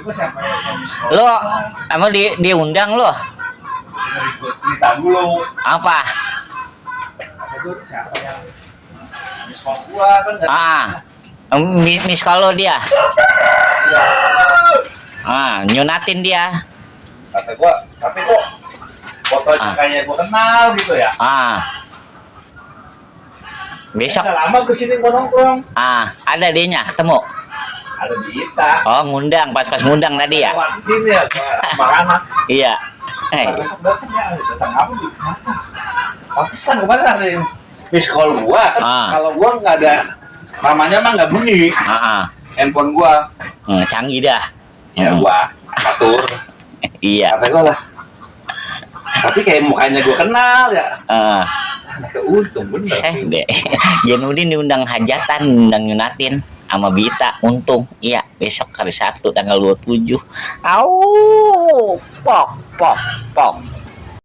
juga siapa yang miss call? Lo emang diundang lo? Cerita dulu. Apa? Kata gue siapa yang miss call gua kan? Miss call lo dia. Iya. Nyunatin dia. Kata gua, tapi kok fotonya kayak gua kenal gitu ya? Besok. Udah lama kesini gua nongkrong. Ada dianya ketemu. Ada Dita. Oh, ngundang pas ngundang tadi ya. Lewat sini ya, sama anak. Iya. Besok datang ya, datang apa di atas. Pantesan kemarin ada yang miss call gua kan. Kalau gua nggak ada namanya mah nggak bunyi. Handphone gua. Canggih dah. Ya gua atur. Iya. Kata gua lah. Tapi kayak mukanya gua kenal ya. Untung bener. Deh. Janudin diundang hajatan, undang nyunatin sama Bita, untung. Iya, besok hari Sabtu tanggal 27. Pok.